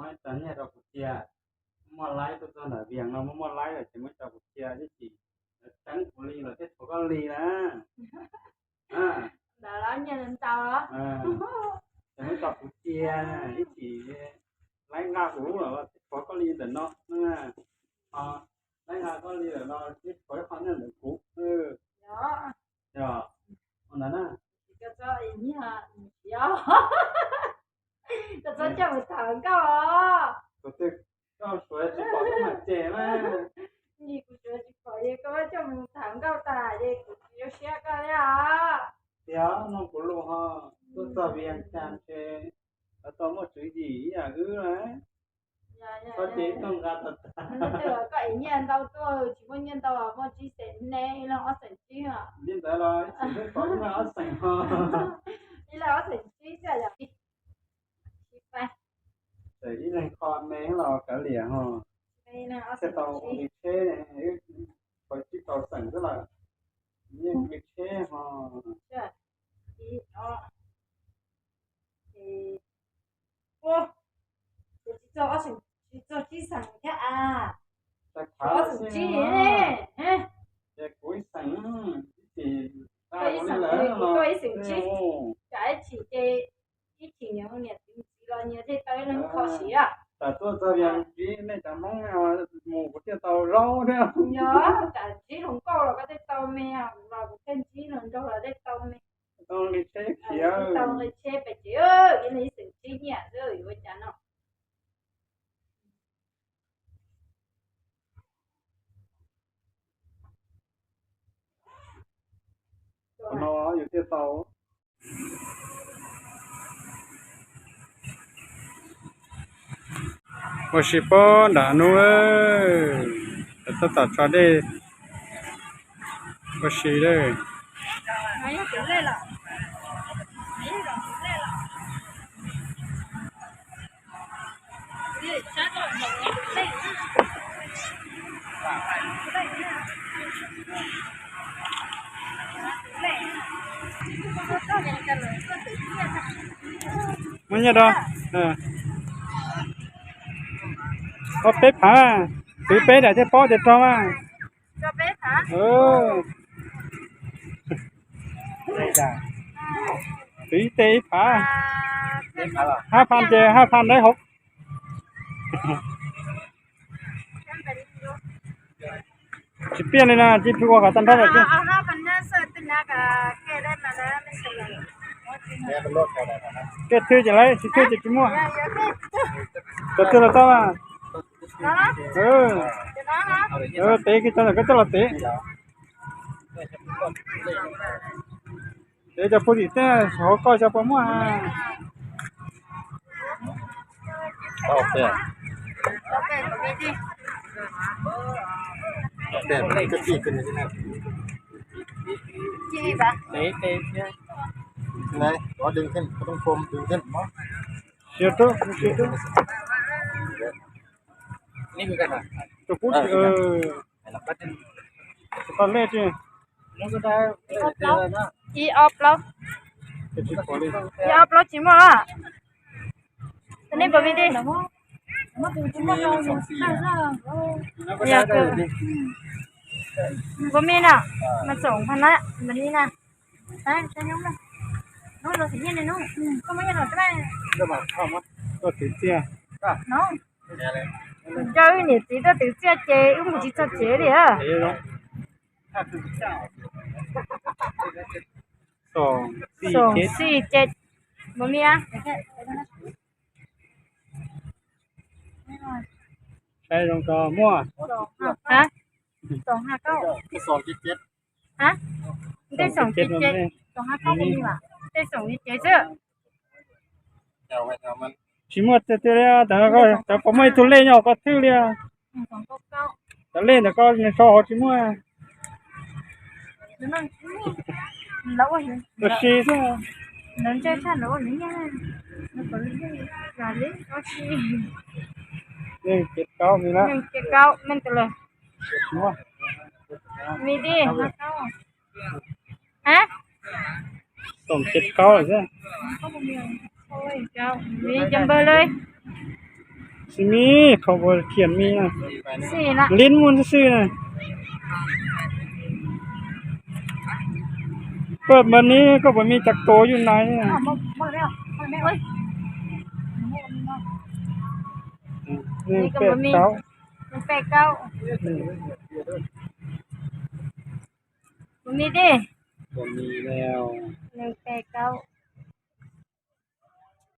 Muab ib txoj nyiaj rau kuv cia. Muaj laib tuaj txog ntawm Vias no muaj muaj laib lawm ces muab tso kuv cia ib chim. Tseeb kuv li los thiaj tshuav koj li na. Ntawd los nyiaj ntau los. Ces muab tso kuv cia ib chim. Laib nqa kuv los thiaj tshuav koj li ntawm no. Laib nqa koj li ntawm no thiaj tshuav ib qho nyiaj ntawm kuv. Yog, ua ntawd na. Koj txhob coj mus tham nkauj os. Tus twg koj suav tsis pom koj mam cem na. Kuv suav tsis pom es koj coj mus tham nkauj tas ces kuv tsis zoo siab koj thiab os. Tiag, mloog kuv lus ho, tuaj txog Vias Cas ntshe lawv tau muaj tswv yim ib yam wb na. Txhob cem ib tug nqa tas tas. Koj ev nyiaj ntau tuaj, tsis muaj nyiaj ntau, muaj tsib xeem ne, ib leeg ob xeem tsib os. Li ntawd los ib xeem twb pom ib leeg ob xeem ho. Ib leeg ob xeem tsib xwb yom. Txawm ib leeg kho me los kav liam ho. Thiaj tau ua nqi tsheb, pab tsib rau xeem xwb lawm. Yeej ua nqi tsheb ho. Tsis txog ob xeem, tsis txog tsib xeem thiab a. Ob xeem tsib ne. Ces kuv ib xeem, ib xeem, kuv ib xeem tsib, tsam ib chim ces ib chim niam txiv los nyias thiaj tau ib leeg kho siv. Tsam tuaj txog Vias Cas nej cov Hmoob mus kuv thiaj tau zaub thiab. Yog, tsam ntsib hluas nkauj los koj thiaj tau me, los kuv thiaj ntsib hluas nraug los thiaj tau me. Tau nqi tsheb khiav. Tau nqi tsheb pes tsawg, ib leeg ib xeem tsib nyiaj xwb yuav ua cas no. Qhov no yus thiaj tau. Ua si pob nram nub, tab tom tso dej ua si lawm. Muaj nyiaj rau. Ob peb phav, twv peb daim thiaj paub tias rau mas. Twv ib teg ib phav. Hab phav ces hab phav ntawd hauv. Tsis piaj li na, cia pw ua kom tag nrho lawm. Kej thwj ces lawm, tsis thwj ces tsis muaj. Cov twg los tau mas. Tev kiag cov ntawm koj coj los tev. Tev cov phuj tim tej hauv koj cov puas muaj. Siav rau, siav rau. Tus pub tsis tau lej tsis. Ib ob plaub. Ib ob plaub tsis muaj. Nej npam vi di. Npam mi na, mas txoom pha na, npam mi na. Nco wb niam txiv tuaj twv txiaj ces wb mus tsis txog tsev li. Xoom xij ces npam mi. Saib zoo ko muaj. Tej xoom li ces xwb. Tsis muaj tiag tiag li, cov puas muaj ib tug lej nyob koj thwj li. Cov lej ntawm koj nws sau hauv tsis muaj. Ua si xwb. Neeg ces kaub mi na. Mi di. Xoom ces kaub lawm xwb. Mi cov npawg lawm. Tsis muaj qhov uas khiav mus na. Lib mus xwb xwb na. Pab mas ne, koj puas muaj cov tus yus nai? Nees peb kaum. Nees peb kaum.